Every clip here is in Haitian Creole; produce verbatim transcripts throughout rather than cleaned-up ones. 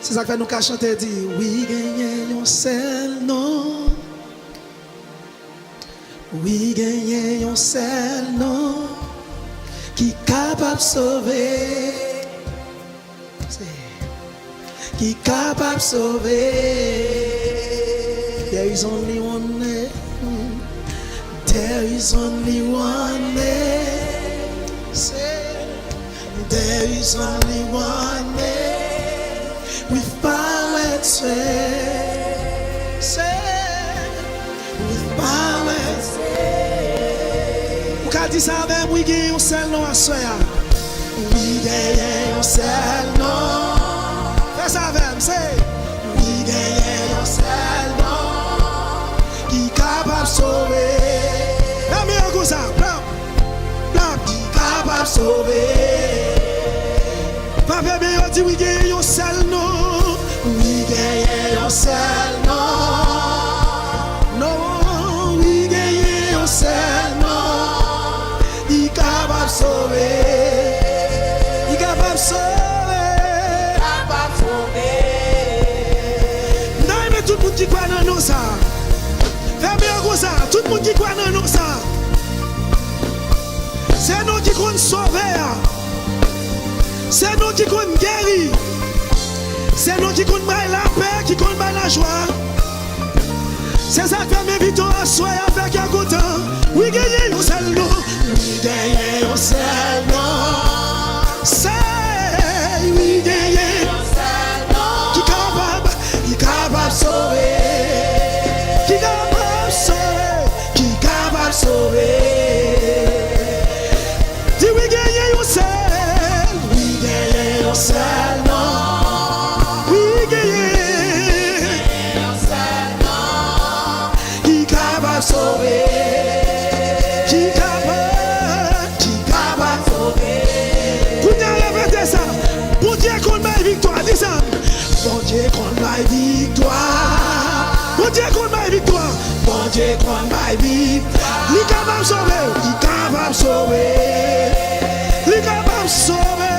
Se sa k fè nou ka chante di, wi, genyen yon sèl non. Wi, genyen yon sèl non ki kapab sove. Se ki kapab sove. There is only one name. There is only one name. Say, there is only one name with power and strength. Say, with power and strength. Ou ka di sa avè m, wi, gen yon sèl non aswè a. Wi, genyen yon sèl non. Fè sa avè m, se. Wi, genyen yon sèl non ki kapab sove. Fèmen yo konsa, plap, plap. Ki kapab sove. Frape men yo, di, wi, genyen yon sèl non. Wi, genyen yon sèl non. Non, wi, genyen yon sèl non. Li kapab sove. Li kapab sove. Kapab sove. M ta renmen tout moun ki kwè nan non sa. Fèmen yo konsa, tout moun ki kwè nan non sa. Se non ki konn sove a. Se non ki konn geri. Se non ki konn bay lapè, ki konn bay lajwa. Se sa k fè m envite w aswè a, fè kè kontan. Wi, genyen yon sèl non. Wi, genyen yon sèl non. Se, wi, genyen yon sèl non ki kapab, ki kapab sove. Ki kapab sove. Ki kapab sove. Di, wi, genyen yon sèl. Wi, genyen yon sèl non. Wi, genyen yon sèl non ki kapab sove. Ki kapab, ki kapab sove. Kounye a, repete sa. Bondye konn bay viktwa. Di sa. Bondye konn bay viktwa. Bondye konn bay viktwa. Bondye konn bay viktwa. Li kapab sove. Li kapab sove. Li kapab sove.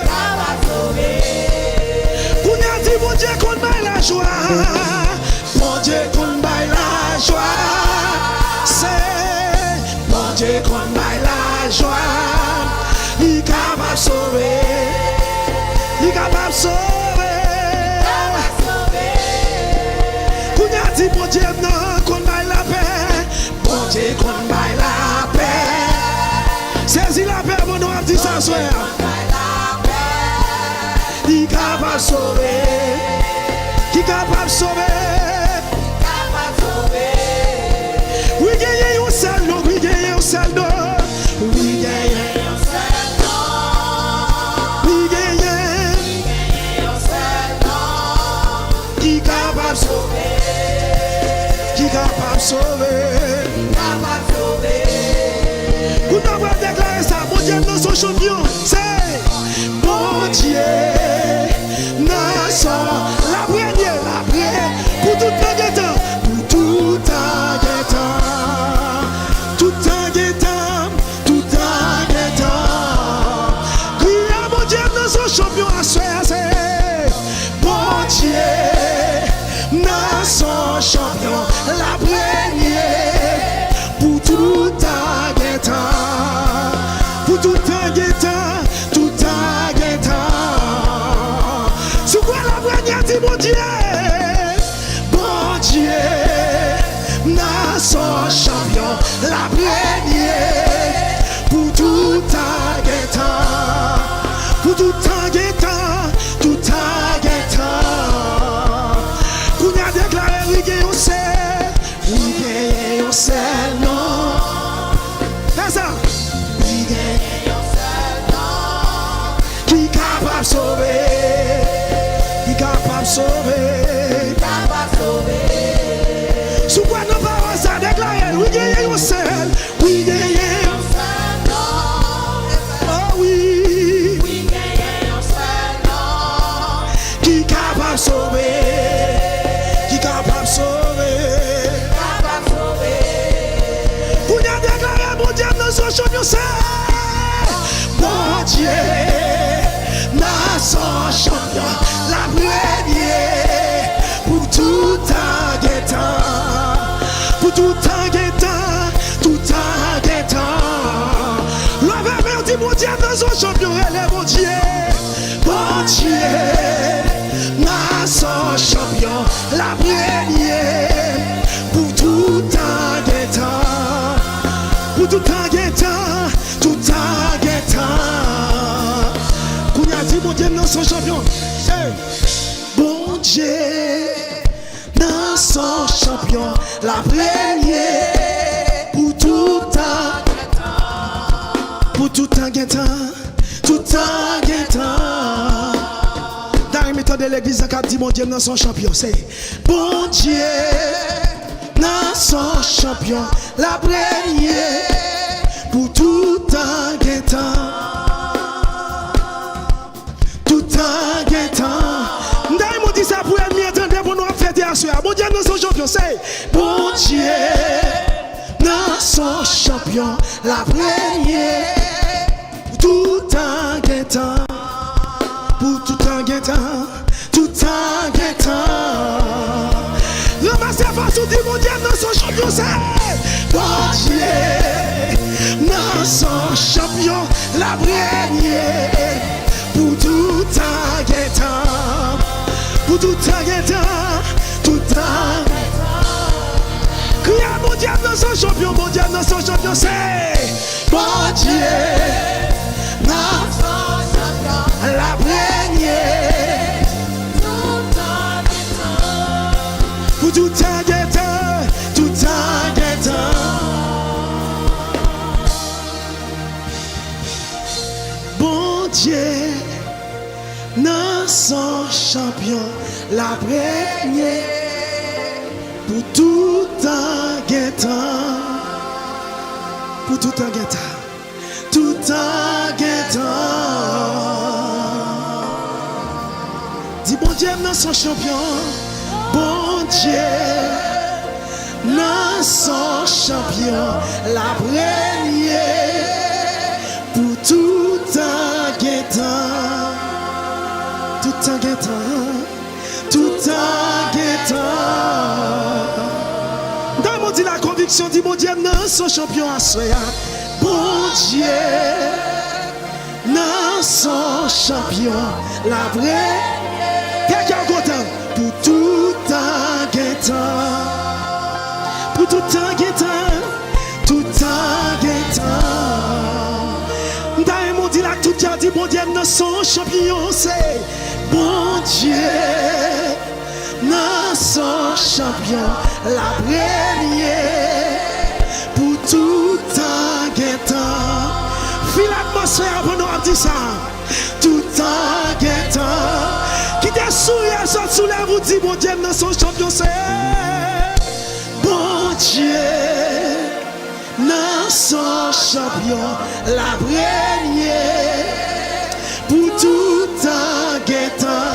Kapab sove. Kounye a, di, Bondye konn bay lajwa. Bondye konn bay lajwa. Se Bondye konn bay lajwa. Li kapab sove. Li kapab sove. Kounye a, di, Bondye m nan konn bay lapè. Bondye konn bay lapè. Sezi lapè, bon, nou ap di sa aswè a. Li kapab sove. Ki kapab sove. Wi, genyen yon sèl non, wi, genyen yon sèl non. Wi, genyen yon sèl non. Wi, genyen. Ki kapab sove. Ki kapab sove. Ki kapab sove. Kounye a, w ap deklare sa, Bondye m nan se yon chanpyon. Se Bondye nan se yon, l ap renye, l ap renye pou tout tan gen tan. Pou tout tan gen tan. Tout tan gen tan. Tout tan gen tan. Kriye, Bondye m nan se yon chanpyon aswè a, se Bondye m nan se yon chanpyon. L ap renye pou tout tan gen tan. Pou tout tan gen tan. Tout tan gen tan. Si w kwè l ap renye, di Bondye. Bondye m nan se yon chanpyon, l ap renye pou tout tan gen tan. Pou tout tan gen tan, tout tan gen tan. Kounye a, deklare, wi, gen yon sèl, wi, gen yon sèl non. Fè sa. Wi, gen yon sèl non ki kapab sove. Ki kapab sove. Ki kapab sove. Si w kwè nan pawòl sa, deklare l. Wi, genyen yon sèl. Wi, genyen yon sèl non. Oh, wi. Wi, genyen yon sèl non ki kapab sove. Ki kapab sove. Ki kapab sove. Kounye a, deklare, Bondye m nan se yon chanpyon, se Bondye nan se yon chanpyon. L ap renye Nason chanpyon rele Bondye. Bondye, nason chanpyon, l ap renye pou tout tan gen tan. Pou tout tan gen tan, tout tan gen tan. Kounye a di Bondye m nason chanpyon. Hey! Bondye, nason chanpyon, l ap renye pou tout tan. Pou tout tan gen tan, tout tan gen tan. M ta renmen tande legliz la k ap di Bondye m nason chanpyon. Se Bondye, nason chanpyon, l ap renye pou tout tan gen tan. Tout tan gen tan. M ta renmen w di sa pou ènmi an tande pou nou ap fete aswè a. Bondye nason chanpyon, se Bondye nason chanpyon, l ap renye pou tout tan gen tan. Pou tout tan gen tan. Tout tan gen tan. Ranmase fòs ou di Bondye nason chanpyon, se Bondye nason chanpyon, l ap renye pou tout tan gen tan. Pou tout tan gen tan. Tout tan. Kriye Bondye nason chanpyon, Bondye nason chanpyon, se Bondye nason chanpyon, l ap renye pou tout tan gen tan, tout tan gen tan. Bondye nason chanpyon, l ap renye pou tout tan gen tan. Pou tout tan gen tan. Tout tan gen tan. Di Bondye m nason chanpyon. Bondye m nason chanpyon, l ap renye pou tout tan gen tan. Tout tan gen tan. Tout tan gen tan. M ta renmen w di l ak konviksyon, di Bondye m nason chanpyon aswè a. Bondye nason chanpyon, l ap renye. Fè kè w kontan. Pou tout tan gen tan. Pou tout tan gen tan. Tout tan gen tan. M ta renmen w di l ak tout kè w, di Bondye m nason chanpyon, se Bondye nason chanpyon, l ap renye pou tout tan gen tan. Fil atmosfè a pandan w ap di sa. Tout tan gen tan. Kite souri a sot sou lèv ou, di Bondye m nason chanpyon, se Bondye nason chanpyon, l ap renye pou tout tan gen tan.